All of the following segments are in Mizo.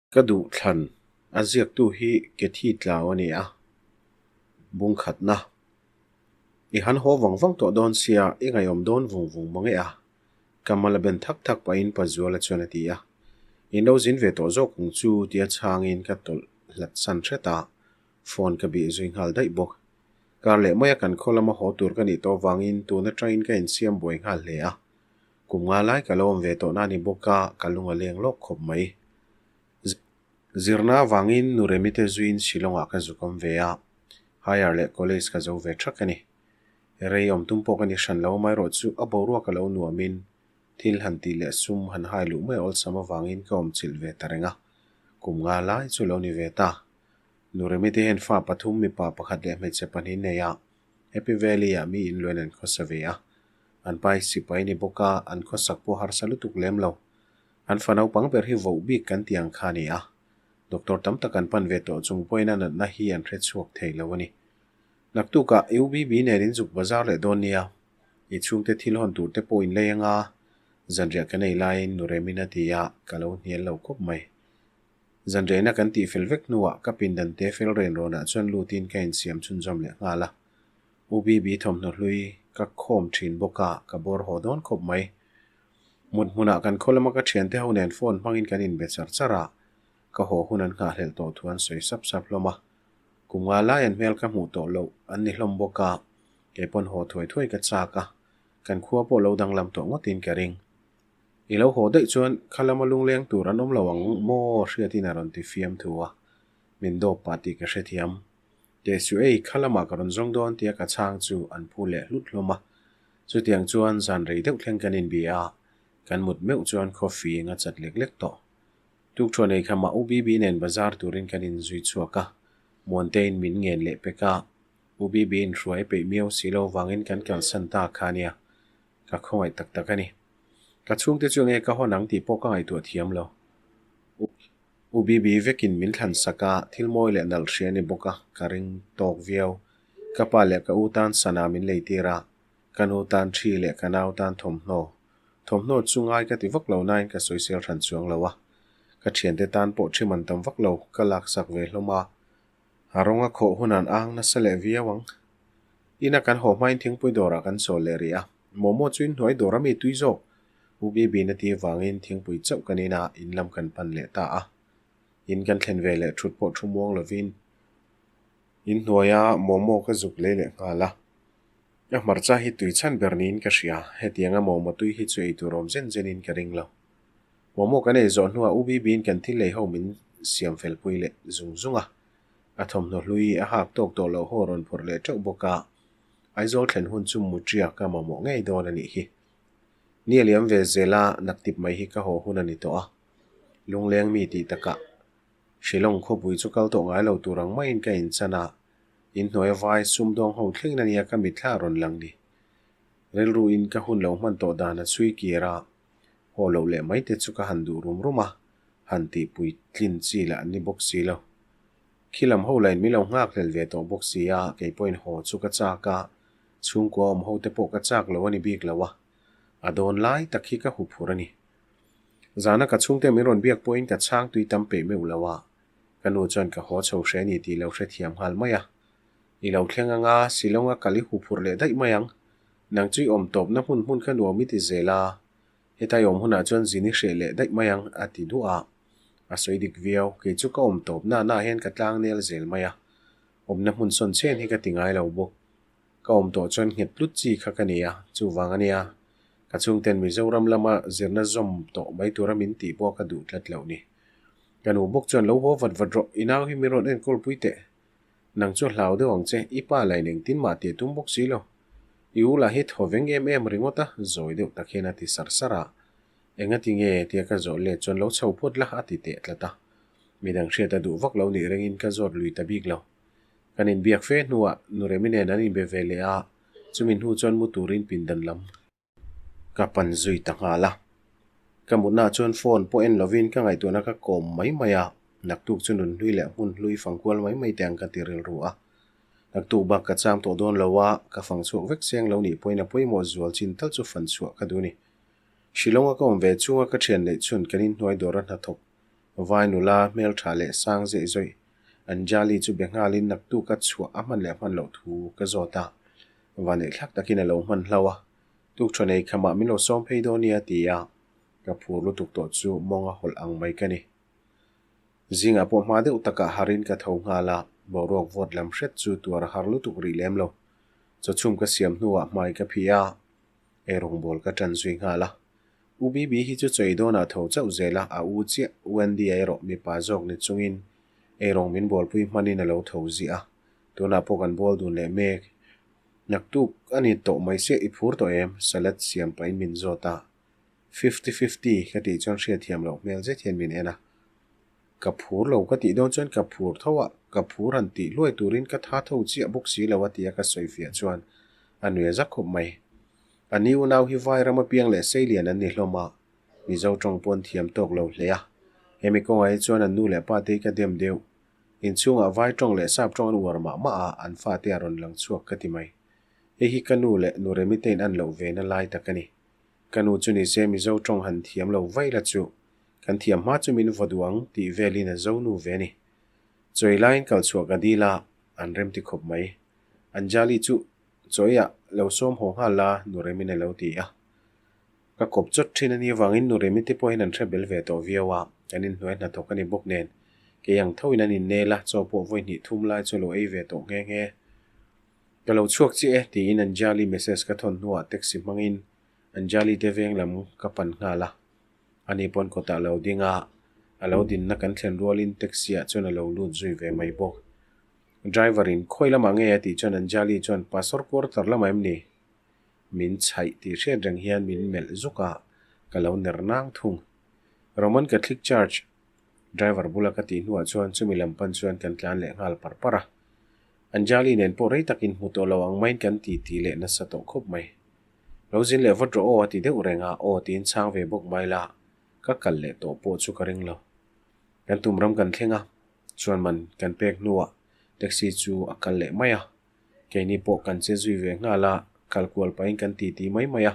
Ka duh thlan a ziaktu hi Cathy Tlau a ni a, bung khatna. I han haw vang vang tawh dawn sia, i ngaihawm dawn vung vung mang e a, ka mal a ben thak thak pahin Pazuala chuan a ti a. In lo zin ve tawh zawk ang chu tia chhangin ka tawlh hlat san hret a, phone ka bih zui nghal daih bawk. Kar leh maia kan khaw lama haw tur ka nih tawh avangin tun atangin ka insiam buai nghal hle a. Kum nga lai ka lo awm ve tawh na ni bawk a, ka lung a leng lawk khawp mai. Zirna avangin nu Remite zuiin Shillong-ah ka zuk awm ve a, Higher leh College ka zo ve thak a ni. Rei awm tum pawh ka ni hran lo amaherawh chu a boruak a lo nuamin thil han tih leh sum han hai luh mai awlsam avangin ka awm chilh ve ta reng a, kum nga lai chu lo ni ve ta. Nu Remite hian fa pathum mipa pakhat leh hmeichhe pahnih nei a, Happy Valley-ah mi inluain an khawsa ve a. An pai sipai ni bawk a, an khawsak pawh harsa lutuk lem lo. An fa naupang ber hi voh bik kan tih ang kha a ni a. Doctor tam tak an pan ve tawh chung pawhin a natna hi an hre chhuak thei lo a ni. Naktukah UBB nen in zuk bazar leh dawn nia. I chhungte thil hawn tur te pawh in lei anga zanriah kan ei laiin nu Remin a ti a, ka lo hnial lo khawp mai. Zanriahna kan tih fel vek hnuah ka pindan te fel ren rawnah chuan lutin ka insiam chhunzawm leh nghal a. UBB thawmhnaw hlui ka khawm thin bawk a, ka bawr haw dawn khawp mai. Mut hmunah kan khaw lama ka thiante ho nen phone hmangin kan inbe char char a, ka haw hun an nghahhlelh tawh thu an sawi sap sap hlawm a. Kum nga lai an hmel ka hmuh tawh loh an ni hlawm bawk a, kei pawn haw thuai thuai ka chak a, kan khua pawh lo danglam tawh ngawtin ka ring. I lo haw daih chuan kha lama lungleng tur an awm lo ang maw hriatin a rawn ti fiam thu a, min dawp pah tih ka hrethiam. Teh su ei, kha lamah ka rawn zawng dawn tia ka chhang chu an phu leh hlut hlawm a. Chutiang chuan zan rei deuh thleng kan inbia a, kan mut meuh chuan coffee eng a chat lek lek tawh. Tukṭhuan ei khamah U Bibi nen bazar turin kan inzui chhuak a, Muantein min ngen leh pek a, U Bibi in hruai peih miau si lo vangin kan kalsan ta kha nia, ka khawngaih tak tak a ni. Ka chhungte chu enge ka hawn ang tih pawh ka ngaihtuah thiam lo. U Bibi vekin min thlan sak a, thil mawi leh nalh hria a ni bawk a, ka ring tawk viau. Ka pa leh ka u tan sana min lei tir a, ka nu tan thi leh ka nau tan thawmhnaw. Thawmhnaw chu ngai ka ti vak lo nain ka sawisel hran chuang lo a. Ka thiante tan pawh thi man tam vak lo ka laksak ve hlawm a, a rawng a khawh hun an ang nasa leh viau ang. Ina kan haw hmain thingpui dawrah kan sawl leh rih a, Momo chu inhnuai dawr a mi tui zawk. U Bibi'n a ti avangin thingpui chauh kan in a, in lam kan pan leh ta a. In kan thlen ve leh thut pawh thu muang lovin inhnuaia Momo ka zuk lei leh nghal a. A hmarcha hi tui chhan ber niin ka hria, hetianga Momo tui hi chu ei tur awm zen zenin ka ring lo. Momo kan ei zawh hnuah U Bibi'n kan thil lei ho min siam fel pui leh zung zung a. A thawmhnaw hlui a hak tawk tawh loh haw rawn phawrh leh teuh bawk a, Aizawl thlen hun chu Mutria ka mamawh ngei dawn a nih hi. Ni a liam ve zel a, naktip mai hi ka haw hun a ni tawh a. Lungleng mi tih takah Shillong khawpui chu kal tawh ngai lo tur ang maiin ka inchan a, inhnuai vai sumdawng ho thlengin a nia ka mitthla a rawn lang ni. Rilruin ka hun lo hman tawh dan a chhui kir a, haw loh leh mai te chu ka han duh rum rum a, han tihpui tlin chi lah an ni bawk si lo. Khi lam ho lain min lo nghak hlel ve tawh bawk si a, kei pawhin haw chu ka chak a, chhungkua awm ho te pawh ka chak lo a ni bik lo a, a dawn lai tak hi ka huphur a ni. Zana ka chhungte min rawn biak pawhin ka chhang tui tam peih meuh lo a, ka nu chuan ka haw chho hre a ni tih lo hrethiam nghal mai a. I lo thleng anga Shillong-a kal i huphurh leh daih mai ang, nang chu i awm tawpna hmun hmun kha nuam i ti zel a, Hetai awm hunah chuan zin i hreh leh daih mai ang, a ti duah a. A sawi dik viau, kei chu ka awm tawp na na hian ka tlang nel zel mai a. Awmna hmun sawn chen hi ka ti ngai lo bawk. Ka awm tawh chuan nghet tlut chi kha ka ni a, chuvang a nia. Ka chhungten Mizoram lama zirna zawm tawh mai tura min tih pawh ka duh tlat loh ni. Ka nu bawk chuan lo haw vat vat rawh, i nau hi min rawn enkawl pui teh. Nang chu hlau deuh ang che, i pa lain engtin mah tih a tum bawk si lo. I u lah hi thaw veng em em ringawt a, zawi deuh tak hian a ti sar sar a. Engati nge tia ka zawh let chuan lo chho phawt la a ti teh tlat a. Midang hriat a duh vak lo nih rengin ka zawt lui ta bik lo. Kan inbiak fe hnuah Nuremi nen an inbe ve leh a, chumi hnu chuan mu turin pindan lam. Ka pan zui ta nghal a. Ka mutnaah chuan phone pawh en lovin ka ngaihtuahna ka kawm mai mai a, naktuk chu nun hlui leh hmun hlui fang kual mai mai te ang ka ti rilru a. Naktuk bak ka cham tawh dawn lo a, ka fang chhuak vek chiang lo nih pawhin a pawimawh zual chin tal chu fan chhuah ka duh ni. Shillong-a ka awm ve chunga ka thian neih chhun kan inhnuai dawra hnathawk. Vai nula hmeltha leh sang zeih zawih Anjali chu be nghalin naktuk a chhuah a hman leh hman loh thu ka zawt a, vaneih thlak takin a lo hman hlauh a, tukṭhaw nei khamah min lo sawm phei dawn nia ti a, ka phur lutuk tawh chu mawng a hawlh ang mai ka ni. Zingah pawh hma deuh takah harin ka tho nghal a, boruak vawt lam hret chu tuar a har lutuk rih lem lo. Chawchhum ka siam hnuah hmai ka phih a, eirawngbawl ka ṭan zui nghal a. U Bibi hi chu chawi dawnah tho chauh zel a, a u chiah Wendy a erawh mipa zawk ni chungin eirawng min bawlpui hmanin a lo tho ziah a, tunah pawh kan bawl dun leh mek. Naktuk a ni tawh mai se i phur tawh em? Salad siam pahin min zawt a. Fifty fifty ka tih chuan hriatthiam loh hmel zet hian min en a. Ka phur lo ka tih dawn chuan ka phur tho a, ka phur han tih hluai turin ka tha tho chiah bawk si lo a tia ka sawi fiah chuan a nui a zak khawp mai. A ni unau hi vai ram apiang leh seilian an ni hlawm a, Mizo tawng pawn thiam tawk lo hle a. Hemi kawngah hi chuan an nu leh pa te hi ka dem deuh. Inchhungah vai tawng leh sap tawng an uar mah mah a, an fate a rawn lang chhuak ka ti mai. Hei hi ka nu leh nu Remi te in an loh ve na lai tak a ni. Ka nu chu ni se Mizo tawng han thiam lo vaih la chu kan thiam hma chu min vaw duh ang tih velin a zo nu ve a ni. Chawi laiin kal chhuah ka dil a, an rem ti khawp mai. Anjali chu chawiah lo sawm haw nghal la nu Remin a lo ti a. Ka kawp chawt thin a nih avangin nu Remi te pawhin an hre bel ve tawh viau a, kan inhnuai hnathawk a ni bawk nen kei ang thoin an innel a, chaw pawh vawi hnih thum lai chu lo ei ve tawh nghe nghe. Ka lo chhuak chiah e tiin Anjali message ka thawn hnuah taxi hmangin Anjali te veng lam ka pan nghal a. Ani pawn kawtah lo ding a, a lo dinna kan thlen rualin taxi ah chuan a lo lut zui ve mai bawk. Driver in khawi lamah nge a tih chuan Anjali chuan Pastor quarter lamah em ni? Min chhaih tih hriat reng hian min melh zuk a, ka lo ner nang thung. Roman Catholic Church driver bula ka tih hnuah chuan chumi lam pan chuan kan tlan leh nghal par par a. Anjali nen pawh rei takin hmu tawh lo ang maiin kan ti ti leh nasa tawh khawp mai. Lo zin leh vat rawh aw a ti deuh reng a, aw tiin chhang ve bawk mai la, ka kal leh tawh pawh chu ka ring lo. Kan tum ram kan thleng a, chuan man kan pek hnuah taxi chu a kal leh mai a. Keini pawh kan che zui ve nghal a, kal kual pahin kan ti ti mai mai a.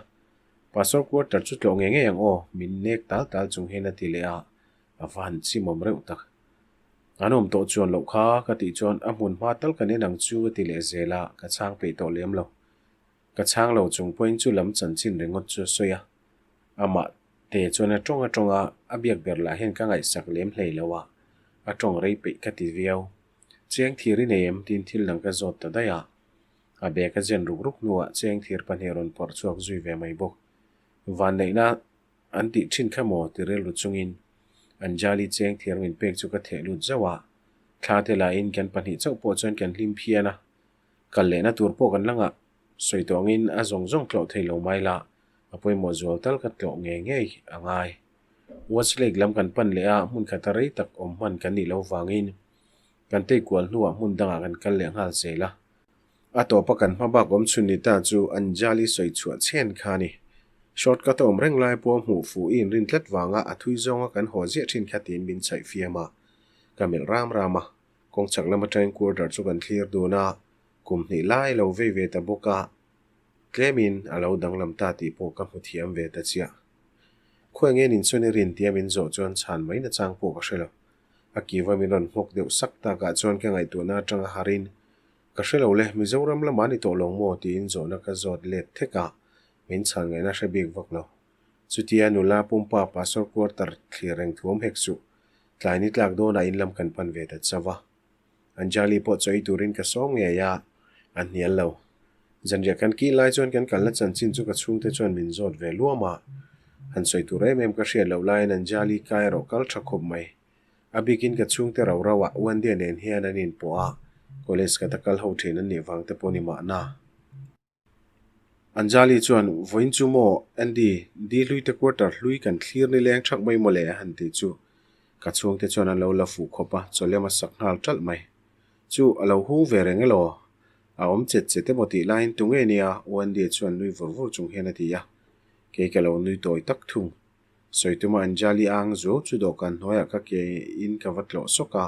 Pastor quarter chu tlawh ngei ngei ang aw, min nek tal tal chung hian a ti leh a, a va han chimawm reuh tak. An awm tawh chuan loh kha ka tih chuan a hmun hma tal kan en ang chu a ti leh zel a, ka chhang peih tawh lem lo. Ka chhang lo chung pawhin chu lam chanchin ringawt chu a sawi a. Amah te chuan a tawng a tawng a, a biak ber lah hian ka ngaihsak lem hlei lo a, a tawng rei peih ka ti viau. Cheng thir i nei em? tiin thil dang ka zawt ta daih a. A bag a zen ruk ruk hnuah cheng thir pahnih a rawn phawrh chhuak zui ve mai bawk. Vanneihna An tih thin kha maw ti rilru chungin Anjali cheng thiar min pek chu ka theh lut zauh a, thla te lahin kan pahnih chauh pawh chuan kan hlim phian a, kal lehna tur pawh kan la ngah. Sawi tawh angin a zawng zawng tlawh thei lo mai la, a pawimawh zual tal ka tlawh ngei ngei a ngai. Watts Lake lam kan pan leh a, hmun khata rei tak awm hman kan nih lo vangin kan tei kual hnuah hmun dangah kan kal leh nghal zel a. A tawpa kan hma bak awm chhun ni ta chu Anjali sawi chhuah chhen kha a ni. Shortcut a awm reng lai pawh hmuh fuh i inrin tlat vanga a thui zawnga kan haw ziah thin kha tiin min chhaih fiam a. Ka melh ram ram a, kawng chak lam atangin quarter chu kan thlir dun a, kum hnih lai lo vei ve ta bawk a, tlemin a lo danglam ta tih pawh ka hmu thiam ve ta chiah. Khawi nge nin chuan i rin tia min zawh chuan chhan mai nachang pawh ka hre lo. A kiva min rawn nghawk deuh sak takah chuan ka ngaihtuahna atanga harin Ka hre lo le, Mizoram lamah ni tawh lo maw tiin zawhna ka zawt let thek a, min chhan ngaihna hre bik vak lo. Chutia nula pumpa pastor quarter thlir reng thuam hek suh, tlai ni tlak dawnah in lam kan pan ve ta chauh a. Anjali pawh chawi turin ka sawm ngei a, a hnial lo. Zanriah kan kih lai chuan kan kalna chanchin chu ka chhungte chuan min zawt ve luam a, han sawi tur em em ka hriat loh laiin Anjali ka erawh kal tha khawp mai. A bikin ka chhungte rau rau ah Wendy nen hian an inpawh a, college ka ta kal ho thin an nih vang te pawh ni mahna. Anjali chuan, Vawiin chu maw Andy, di hlui te quarter hlui kan thlir ni leng thak mai mawle a han tih chu ka chhungte chuan an lo la fuh khawp a, chawlem a sak nghal ṭalh mai. Chu a lo hung ve reng elaw? A awm chet chet emaw tih laiin tunge nia Wendy chuan nui vur vur chung hian a ti a, kei ka lo nui tawi tak thung. Sawi tuma Anjali ang zuau chu dawhkan hnuaiah ka ke in ka va tlawh sawk a,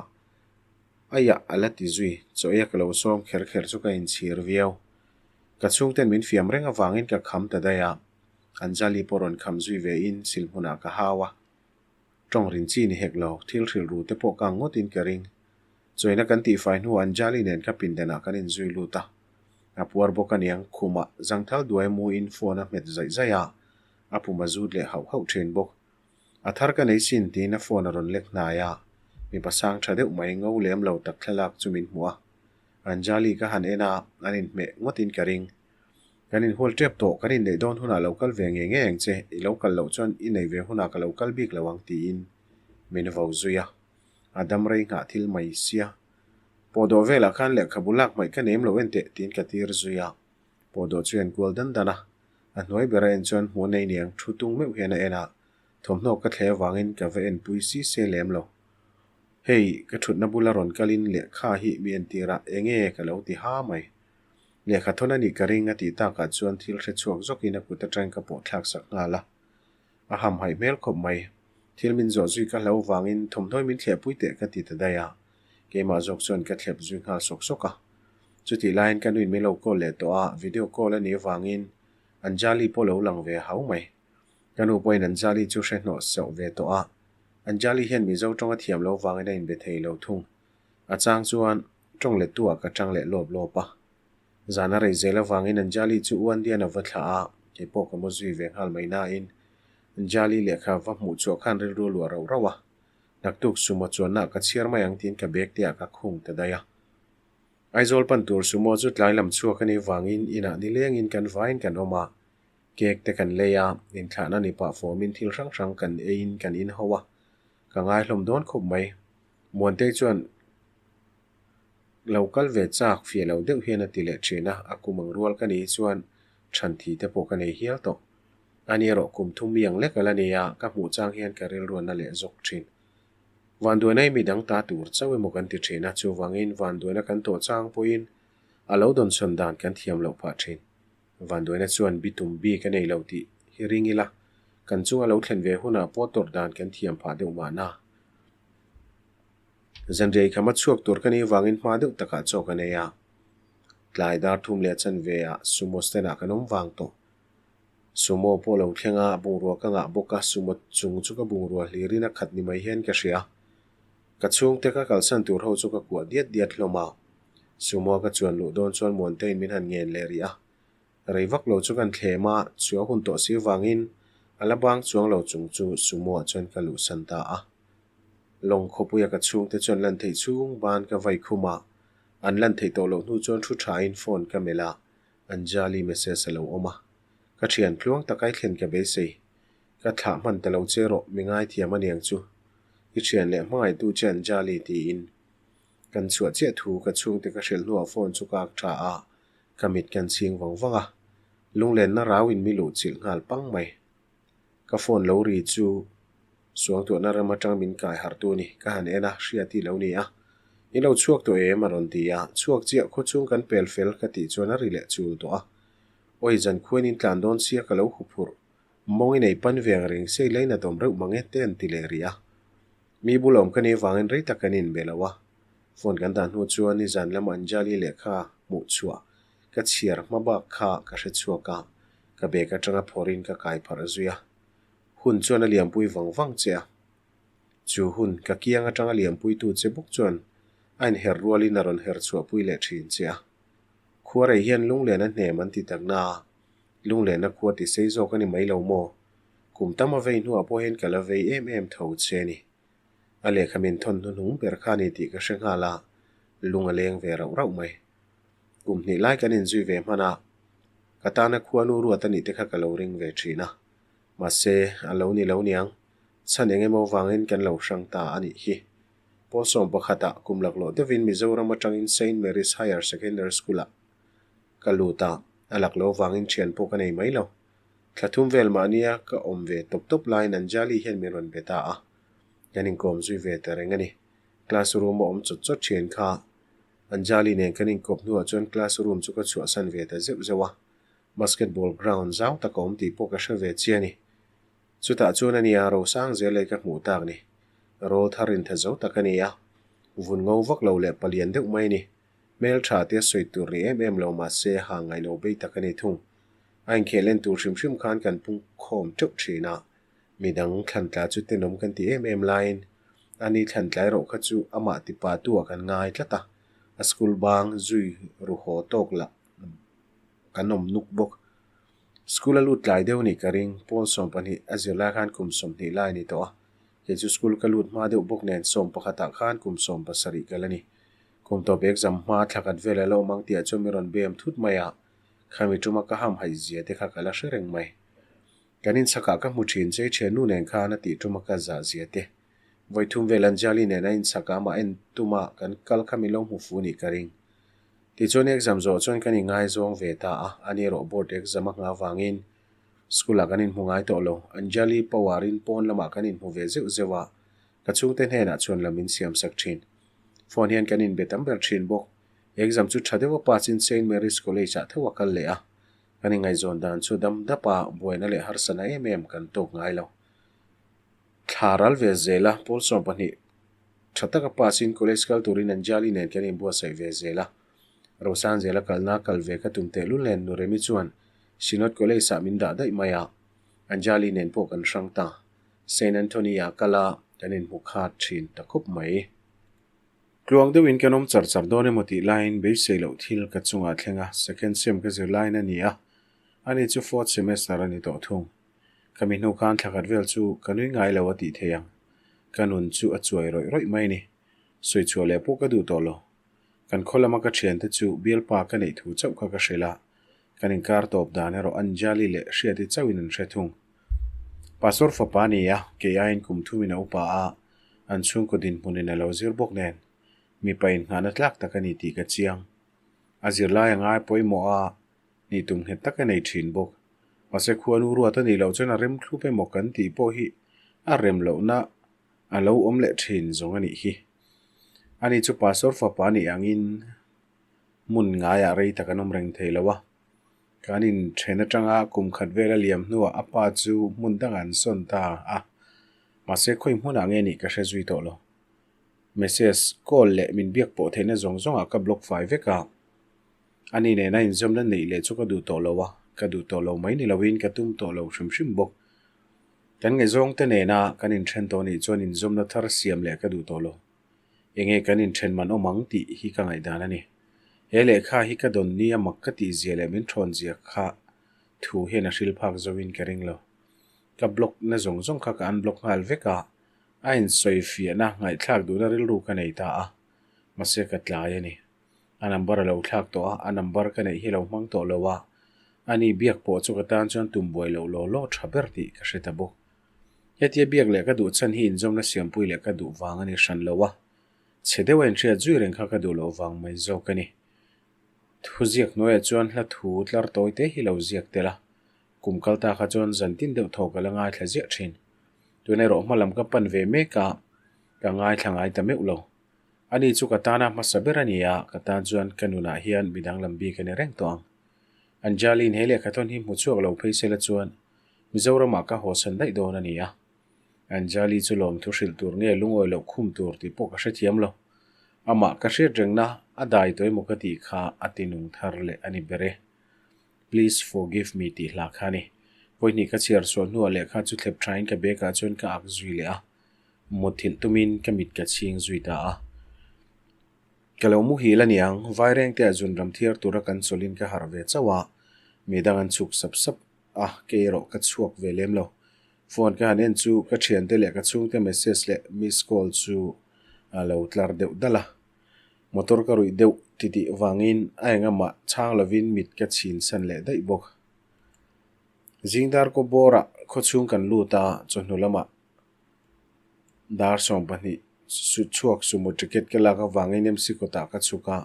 aiah a la ti zui, chaw eia ka lo sawm kher kher chu ka inchhir viau. Ka chhungten min fiam reng avangin ka kham ta daih a, Anjali pawh rawn kham zui ve in silhmunah ka hau a. Tawng rin chi ni hek lo, thil hrilh ru te pawh ka ang ngawtin ka ring. Chawina kan tihfai hnuah Anjali nen kha pindanah kan inzui lut a. A puar bawk aniang, khumah zangthal duai muin phone a hmet zaih zaih a, a pum a zut leh hauh hauh thin bawk. A thar ka nei sin tiin a phone a rawn lek hnai a, mipa sang tha deuh mai ngo lem lo tak thlalak chu min hmuh a. Anjali ka han en a, an inhmeh ngawtin ka ring. Kan inhual tep tawh, kan inneih dawn hunah lo kal ve ngei ngei ang che, i lo kal loh chuan i neih ve hunah ka lo kal bik lo ang tiin min vo zui a. A dam rei nghah thil mai sia. Pawhdawh velah khan lehkhabu lak hmaih ka nem lo en teh tiin ka tir zui a. Pawhdawh chu en kual dan dan a. A hnuai bera en chuan hmuh nei niang thu tung meuh hian a en a, thawmhnaw ka thle avangin ka va en pui si se lem lo. Hei, ka thutna bula rawn kalin lehkha hi mi entir a, enge ka lo ti ha mai. Lehkha thawn a nih ka ring a tih takah chuan thil hre chhuak zawkin a kut atangin ka pawh thlak sak nghal a. A hamhaih hmel khawp mai. Thil min zawh zui ka hlo vangin thawmhnawi min thlehpui teh ka ti ta daih a. Keimah zawk chuan ka thlep zui nghal sawk sawk a. Chutih laiin ka nuin min lo call leh tawh a, video call a nih avangin Anjali pawh lo lang ve hau mai. Ka nu pawhin Anjali chu hre hnawh sauh ve tawh a. Anjali hian Mizo tawng a thiam lo vangin a inbe thei lo thung. A chang chuan tawng lettu ah ka tang leh lawp lawp a. Zan a rei zel avangin Anjali chu u Andian a va thlah a, kei pawh ka mu zui ve nghal mai nain Anjali lehkha va hmuh chhuah khan rilru a luah rauh rauh a. Naktuk sumo chuanna ka chhiar mai ang tiin ka bag te ah ka khung ta daih a. Aizawl pan tur sumo chu tlai lam chhuak a nih vangin inah nilengin kan vaiin kan awm a, cake te kan lei a, inthlahna ni pah fawmin thil hrang hrang kan eiin kan inho a, ka ngaihlawm dawn khawp mai. Muantei chuan Lo kal ve chak fiah lo deuh hian a ti leh thin a, a kum ang rual ka nih chuan chhan thi te pawh ka nei hial tawh. Ani erawh kum thum mi ang lek a la ni a, ka hmuh chang hian ka rilruanna leh zawk thin. Vanduaina hi midang ta tur chauh emaw kan ti thin a, chuvangin vanduaina kan tawh chang pawhin a lo dawnsawn dan kan thiam loh phah thin. Vanduaina chuan bitum bik a nei lo tih hi ring ila, kan chunga lo thlen ve hunah pawh tawrh dan kan thiam phah deuh mahna. Zanriai khama chhuak tur ka nih vangin hma deuh takah chaw ka nei a. Tlai dar thum leh chanve ah sumo stand ah kan awm vang tawh. Sumo pawh lo thleng a, bungrua ka ngah bawk a, sumo chung chu ka bungrua hlirin a khat ni mai hian ka hria. Ka chhungte ka kalsan tur ho chu ka kuah diat diat hlawm a. Sumo a ka chuan luh dawn chuan Muantein min han ngen leh rih a. Rei vak lo chu kan thlem a, chhuah hun tawh si vangin a la bang chuang lo chung chu sumo ah chuan ka luhsan ta a. Lawng khawpuia ka chhungte chuan lan theih chhung ban ka vai khum a, an lan theih tawh loh hnu chuan thu thain phone ka melh a, Anjali message a lo awm a. Ka thian tluang tak ai thlen ka beisei. Ka thlah hman ta lo che rawh, mi ngaithiam aniang chu. I thian leh hmangaihtu che Anjali tiin kan chhuah chiah thu ka chhungte ka hrilh hnuah phone chu ka ak tha a, ka mit kan chhing vang vang a. Lunglenna rau in mi luh chilh nghal pang mai. Ka phone lo ri chu suangtuahna ram atang min kai harh tu ni, ka han en a, hriat hi lo ni a. I lo chhuak tawh em? a rawn ti a, chhuak chiah khaw chung kan pel fel ka tih chuan a ri leh chul tawh a. Awi zan khuain in tlan dawn sia ka lo hu phurh, mawng i nei pan ve ang reng sei lainat awm reuh mang e te an ti leh rih a. Mi bul awm ka nih vangin rei tak kan inbe lo a. Phone kan dah hnu chuan nizan lama Anjali lehkha hmuh chhuah ka chhiar hma bak kha ka hre chhuak a. Ka bag atanga phawrhin ka kai pharh zui a, hun chuan a liampui vang vang che a. Chu hun, ka kiang atanga liampuitu che bawk chuan a inher rualin a rawn her chhuahpui leh thin che a. Khuarei hian lunglen a hnem an ti tak na a, lunglenna khua ti sei zawk a ni mai lo maw? Kum tam a vei hnuah pawh hian ka la vei em em tho che a ni. A lehkha min thawn hnuhnung ber kha a ni tih ka hre nghal a, lung a leng ve rauh rauh mai. Kum hnih lai kan inzui ve hman a, ka tana khuanu ruat a nih te kha ka lo ring ve thin a. Mahse, a lo ni lo niang, chhan eng emaw vangin kan lo hrang ta a nih hi. Pawl sawm pakhatah kum laklawh deuhin Mizoram atangin Saint Mary's Higher Secondary School-ah ka lut a, a laklawh vangin thian pawh ka nei mai lo. Thla thum vel mahnia ka awm ve tawp tawp laiin Anjali hian min rawn be ta a, kan inkawm zui ve ta reng a ni. Class room a awm chawt chawt thian kha Anjali nen kan inkawp hnuah chuan class room chu ka chhuahsan ve ta zeuh zeuh a, basketball ground zau tak a awm tih pawh ka hre ve chiah a ni. Chutah chuan a nia Rosang zel ei ka hmuh tak ni. Rawl thar intha zo tak a ni a, vun ngo vak lo leh palian deuh mai a ni. Hmel tha te sawi tur ni em em lo mahse ha ngaih lo bei tak a ni thung. A inkhel en tur hrim hrim khan kan pung khawm teuh thin a. Midang thlan tla chu tenawm kan ti em em laiin ani thlan tlai erawh kha chu amah tipa tu ah kan ngai tlat a, a school bang zui ru haw tawk lah kan awm nuk bawk. School a lut tlai deuh nih ka ring, pawl 12 a zir lai khan kum 20 lai a ni tawh a, kei chu school ka lut hma deuh bawk nen 11 ah khan kum 17 ka la ni. Kum tawp exam hma thla khat vel a la awm ang tih ah chuan min rawn bem thut mai a, khami tuma ka ham haih zia te kha ka la hre reng mai. Kan inchhakah ka hmu thin che i thiannu nen khan a tih tuma ka zah zia te. Vawi thum vel Anjali nen a inchhakah amah en tuma kan kal kha min lo hmu fu nih ka ring. Tichuan exam zawh chuan kan ingaizawng ve ta a, ani erawh board exam a nghah avangin school ah kan inhmu ngai tawh lo. Anjali power in pawn lamah kan inhmu ve zeuh zeuh a, ka chhungte hnenah chuan lam min siam sak thin. Phone hian kan inbe tam ber thin bawk. Exam chu tha deuh a pass in Saint Mary's College ah theuh a kal leh a, kan ingaihzawn dan chu dam dap a, buaina leh harsana em em kan tawk ngai lo. Thla ral ve zel a, pawl 12 tha taka pass in college kal turin Anjali nen kan inbuatsaih ve zel a. Rosan zela kalna kal ve ka tum tehlul nen Nu Remi chuan Synod College ah min dah daih mai a, Anjali nen pawh kan hrang ta. Saint Anthony ah kal a, kan inhmu khat thin ta khawp mai. Tluang deuhin kan awm char char dawn emaw tih laiin beisei loh thil ka chungah thleng a, second sem ka zir laiin a ni a, ani chu fourth semester a ni tawh thung. Ka mi hnu khan thla khat vel chu ka nui ngai lo a tih thei ang. Ka nun chu a chuai rawih rawih mai ni. Sawi chhuah leh pawh ka duh tawh lo. Kan khaw lama ka thiante chu bialpa ka neih thu chauh kha ka hrilh a, kan inkar tawp dan erawh Anjali leh Hriati chauhin an hre thung. Pastor fapa a ni a, kei aiin kum thumin a upa a, an chhungkaw dinhmunin a lo zir bawk nen, mipa inngahna tlak tak a ni tih ka chiang. A zirlai a ngai pawimawh a, nih tum nghet tak a nei thin bawk. Mahse khuanu ruat a nih loh chuan a rem thlup emaw kan tih pawh hi a rem lohna a lo awm leh thin zawng a nih hi. Ani chu Pastor fapa nih angin hmun ngaiah rei tak an awm reng thei lo a. Kan inthen atanga kum khat vel a liam hnuah a pa chu hmun dangah an sawn ta a. Mahse khawi hmunah nge nih ka hre zui tawh lo. Message, call leh min biak pawh theihna zawng zawngah ka block fai vek a. Ani nena inzawmna neih leh chu ka duh tawh lo a, ka duh tawh lo mai ni loin ka tum tawh lo hrim hrim bawk. Kan ngaihzawngte nena kan inthen tawh nih chuan inzawmna thar siam leh ka duh tawh lo. Enge kan inthen man awm ang tih hi ka ngaihdan a ni. He lehkha hi ka dawn nia mak ka tih zia leh min thawn zia kha thu hian a hril phak zoin ka ring lo. Ka block na zawng zawng kha ka unblock nghal vek a, a insawi fiahna ngaihthlak duhna rilru ka nei ta a, mahse ka tlai a ni. A number a lo thlak tawh a, a number ka neih hi a lo hmang tawh lo a, ani biak pawh chu ka tan chuan tum buai loh law law tha ber tih ka hre ta bawk. Hetia biak leh ka duh chhan hi inzawmna siampui leh ka duh vang a ni hran lo a, chhe deuh a inhriat zui reng kha ka duh loh vang mai zawk a ni. Thu ziak hnuaiah chuan hla thu tlar tawi te hi lo ziak tel a, kum kal ta kha chuan zan tin deuh thaw ka la ngaithla ziah thin. Tuna erawh hma lam ka pan ve mek a, ka ngaithla ngai ta meuh lo. Ani chu ka tana hmasa ber a ni a, ka tan chuan ka nunah hian mi danglam bik a ni reng tawh ang. Anjali'n he lehkhathawn hi hmu chhuak lo phei sela chuan Mizoramah ka hawsan daih dawn a ni a. Anjali chu lawmthu hrilh tur nge lungawi loh khum tur tih pawh ka hrethiam lo. Amah ka hriat rengna a dai tawh emaw ka tih kha a ti nung thar leh a ni ber e. Please forgive me tih hla kha a ni. Vawihnih ka chhiar suah hnuah lehkha chu thlep thain ka bag ah chuan ka ak zui leh a. Mutthilh tumin ka mit ka chhing zui ta a. Ka lo muhil a niang, Vairengte ah zun ram thiar tura kan chawlhin ka harh ve chauh a, mi dang an chhuk sap sap a, kei erawh ka chhuak ve lem lo. Phone ka han en chu ka thiante leh ka chhungte message leh miss call chu a lo tlar deuh dal a. Motor ka ruih deuh titih vangin a engamah chhang lovin mit ka chhin san leh daih bawk. Zingdar kaw bawrah khawchhung kan lut a, chawhnu lamah Dar 12 sut chhuak sumo ticket ka lak avangin MC kawtah ka chhuk a,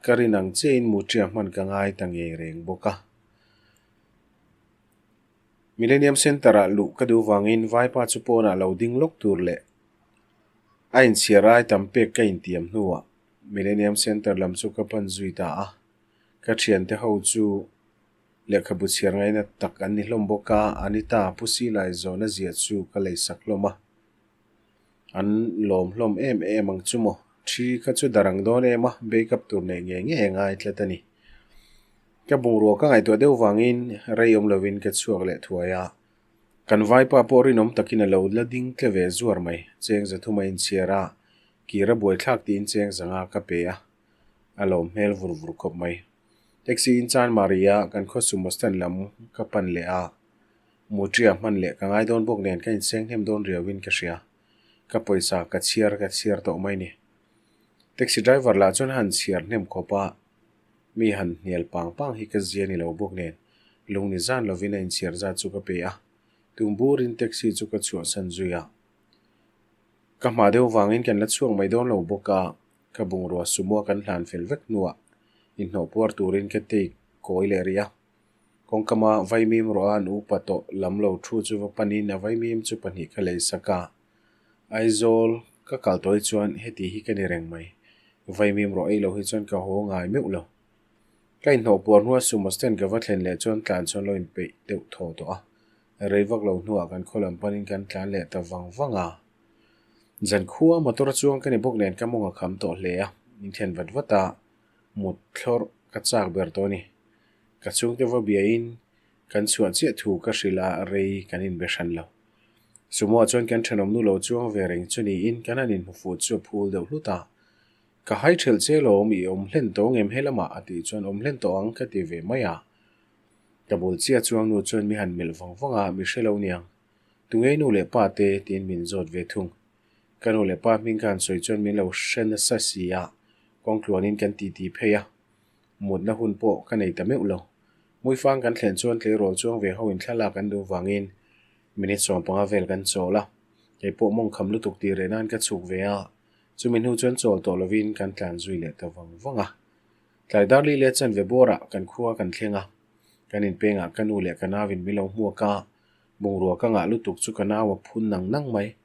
ka rin ang chiahin Muṭia hman ka ngai ta ngei reng bawk a. Millennium Centre-ah luh ka duh vangin vaipa chu pawnah lo ding lawk tur leh a inchhiar ai tam pek ka intiam hnuah Millennium Centre lam chu ka pan zui ta a, ka thiante ho chu Lehkhabu chhiar ngaina tak an ni hlawm bawk a, Anita Pu Silai zawhna ziah chu ka lei sak hlawm a. An lawm hlawm em em ang chu maw? Thi kha chu darang dawn em a, backup tur neih ngei ngei a ngai tlat a ni. Ka bungrua ka ngaihtuah deuh vangin rei awm lovin ka chhuak leh thuai a. Kan vaipa pawh rinawm takin a lo la ding tle ve zuar mai. Cheng zathum a inchhiar a, kir a buaithlak tiin cheng zanga ka pe a, a lawm hmel vur vur khawp mai. Taxi in chan Maria kan khaw sumo stand lam ka pan leh a, Mutria hman leh ka ngai dawn bawk nen ka inseng hnem dawn riauin ka hria. Ka pawisa ka chhiar ka chhiar tawh mai ni. Taxi driver lah chuan a han chhiar hnem khawp a, mi han hnial pang pang hi ka zia ni lo bawk nen lungni zan lovin a inchhiar zat chu ka pe a, tum burin taxi chu ka chhuahsan zui a. Ka hma deuh vangin kan la chhuak mai dawn lo bawk a, ka bungrua sumo kan hlan fel vek hnuah inhnawh puar turin ka take kawi leh rih a. Kawngkama vaimim rawh a an upa tawh lam lo thu chu va panin a vaimim chu pahnih ka lei sak a. Aizawl ka kal tawh hi chuan heti hi ka ni reng mai. Vaimim rawh ei lo hi chuan ka haw ngai meuh lo. Ka inhnawh puar hnua sumo stand ka va thlen leh chuan tlan chuan lo inpeih deuh thaw tawh a. Rei vak lo hnuah kan khaw lam panin kan tlan leh ta vang vang a. Zan khua motor chuang ka ni bawk nen ka mawng a kham tawh hle a, min thlen vat vat a, mut thlawrh ka chak ber tawh a ni. Ka chhungte va biain kan chhuah chiah thu ka hrilh a, rei kan inbe hran lo. Sumo-ah chuan kan thenawm nu lo chuang ve reng chu niin kan han inhmu fuh chu a phul deuh hlut a. Ka hai thelh che lawm, i awm hlen tawh ngem helamah a tih chuan awm hlen tawh ang ka ti ve mai a. Ka bul chiah chuang nu chuan mi han melh vang vang a, mi hre lo niang. Tungei nu leh pa te tiin min zawt ve thung. Ka nu leh pa hming ka han sawi chuan min lo hre nasa si a, kawngtluanin kan titi phei a. Mutna hun pawh ka nei ta meuh lo. Hmuifang kan thlen chuan tleirawl chuang ve ho in thlalak an duh vangin minute 15 vel kan chawl a. Kei pawh mawngkham lutuk tih reh nan ka chhuk ve a, chumi hnu chuan chawl tawh lovin kan tlan zui leh ta vang vang a. Tlai dar li leh chanve bawrah kan khua kan thleng a, kan inpengah ka nu leh ka nauin min lo hmuak a, bungrua ka ngah lutuk chu ka nau a phun nang nang mai.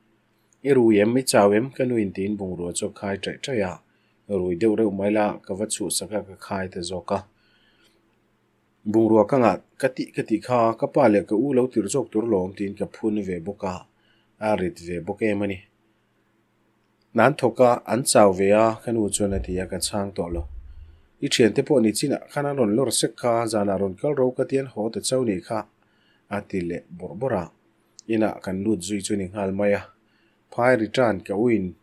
I rui em, i chau em? Ka nuin tiin bungrua chu a khai ṭaih ṭaih a, rui deuh reuh mai la, ka va chhuhsak a, ka khai ta zawk a. Bungrua ka ngah ka tih ka tih kha, ka pa leh ka u lo tirh zawk tur lawm tiin ka phun ve bawk a, a rit ve bawk em a ni. Nan thawk a, an chau ve a, ka nu chuan a ti a, ka chhang tawh lo. I thiante pawh ni chinah khan an rawn lawr sek kha, zanah rawn kal ro ka ti an haw ta chau nih kha, a ti leh bawrh bawrh a. Inah kan lut zui chu ni nghal mai a, phai return ka uin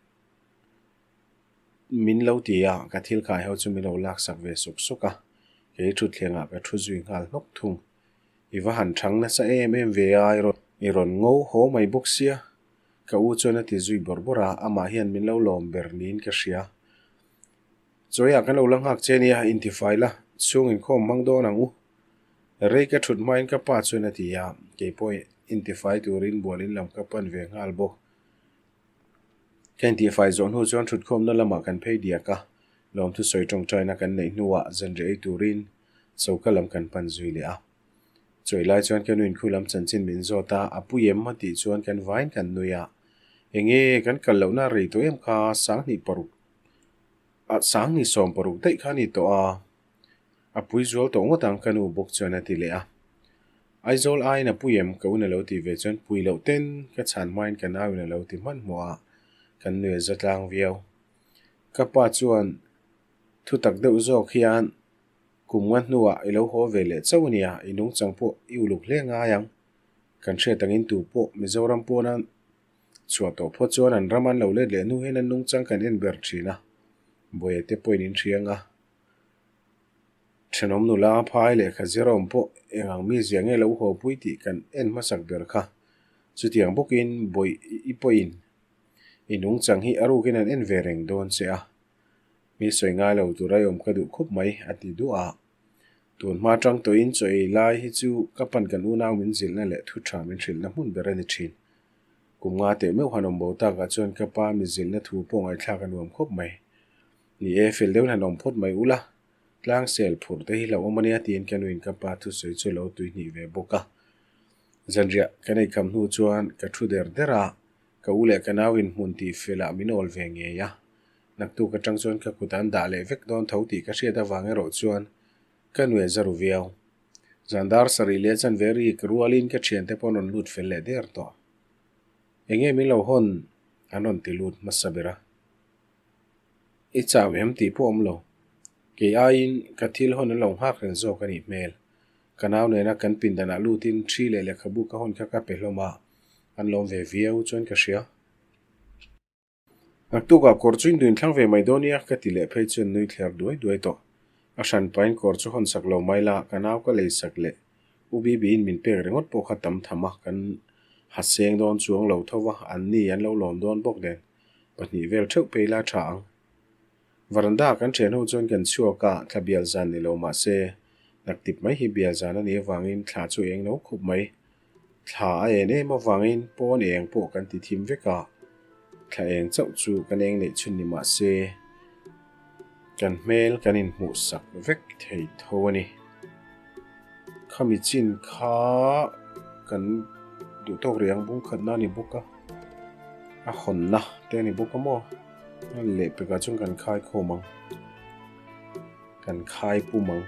min lo ti a, ka thil khai ho chu min lo laksak ve suk suk a, kei thutthlengah ka thu zui nghal hnawk thung. I va han thang nasa em em ve a, i rawn ngo haw mai bawk sia. Ka u chuan a ti zui bawrh bawrh a, amah hian min lo lawm ber niin ka hria. Chawiah kan lo la nghak che nia, intifai la, chhung inkhawm hmang dawn ang u. Rei ka thut hmain ka pa chuan a ti a, kei pawh intifai turin bualin lam ka pan ve nghal bawk. Ka intifai zawh hnu chuan thutkhawmna lamah kan phei diak a, lawmthusawi tawngtaina kan neih hnuah zanriah ei turin choka lam kan pan zui leh a. Chawi lai chuan ka nuin khu lam chanchin min zawt a, a pui em a tih chuan kan vain kan nui a. Enge kan kal lohna rei tawh em kha 2006 2016 daih kha a ni tawh a, a pui zual tawh ngawt ang ka nu bawk chuan a ti leh a. Aizawl aiin a pui em ka un a lo tih ve chuan pui loh ten ka chhan hmain ka nauin a lo ti hmanhmawh a, kan nui a za tlang viau. Ka pa chuan thutak deuh zawk hian Kum nga hnuah i lo haw ve leh chauh a nia, i nungchang pawh i uluk hle ngai ang. Kan hriat angin tu pawh Mizoram pawna chhuah tawh phawt chuan an ram an lo let leh hnu hian an nungchang kan en ber thin a, buaia te pawhin in hria anga. Thenawm nula phai lehkha zir awm pawh eng ang mi zia nge lo haw pui tih kan en hmasak ber kha. Chutiang bawkin bawih i pawhin i nungchang hi a rukin an en ve reng dawn che a. Mi sawi ngai lo tur a awm ka duh khawp mai, a ti duah a. Tun hma tang tawhin chaw ei lai hi chu ka pan kan unau min zilhna leh thu tha min hrilhna hmun ber a ni thin. Kum nga teh meuh han awm bo takah chuan ka pa mi zilhna thu pawh ngaihthlak a nuam khawp mai. Ni e, fel deuhin han awm phawt mai ula, tlang sel phurh te hi hlauhawm a nia tiin ka nuin ka pa thusawi chu a lo tuihnih ve bawk a. Zanriah kan eikham hnu chuan ka thu der der a, ka u leh ka nauin hmun tih felah min awl ve ngei a. Naktuk atang chuan ka kut an dah leh vek dawn tho tih ka hriat avang erawh chuan ka nuai za ru viau. Zan dar sarih leh chanve rik rualin ka thiante pawh an rawn lut fel leh der tawh. Enge min lo hawn an rawn ti lut hmasa ber a. I chau em tih pawh awm lo. Kei aiin ka thil hawn an lo nghak reng zawk a nih hmel. Ka nau nena kan pindanah lutin ṭhi leh lehkhabu ka hawn kha ka pe hlawm a, an lawm ve viau chuan ka hria. Naktukah kawr chu induin thlang ve mai dawn nia ka ti leh phei chuan nui thler duai duai tawh. A hran pain kawr chu hawn sak lo mai la, ka nau ka lei sak leh U Bibiin min pek ringawt pawh kha tam tham a, kan ha seng dawn chuang lo tho va, an ni an lo lawm dawn bawk nen pahnih vel theuh phei la tha ang. Varanda kan thian ho chuan kan chhuak a, thla bial zan ni lo mah se, naktip mai hi bial zan a nih avangin thla chu eng lo khawp mai. Thla a en em avangin pawn eng pawh kan ti thim vek a, thla eng chauh chu kan eng neih chhun ni mah se, kan hmel kan inhmuh sak vek thei tho a ni. Khami chin kha kan duh tawk rih ang bung khatna a ni bawk a, a hawnna te a ni bawk a maw? A lehpekah chuan kan khai khawm ang, kan khai pum ang.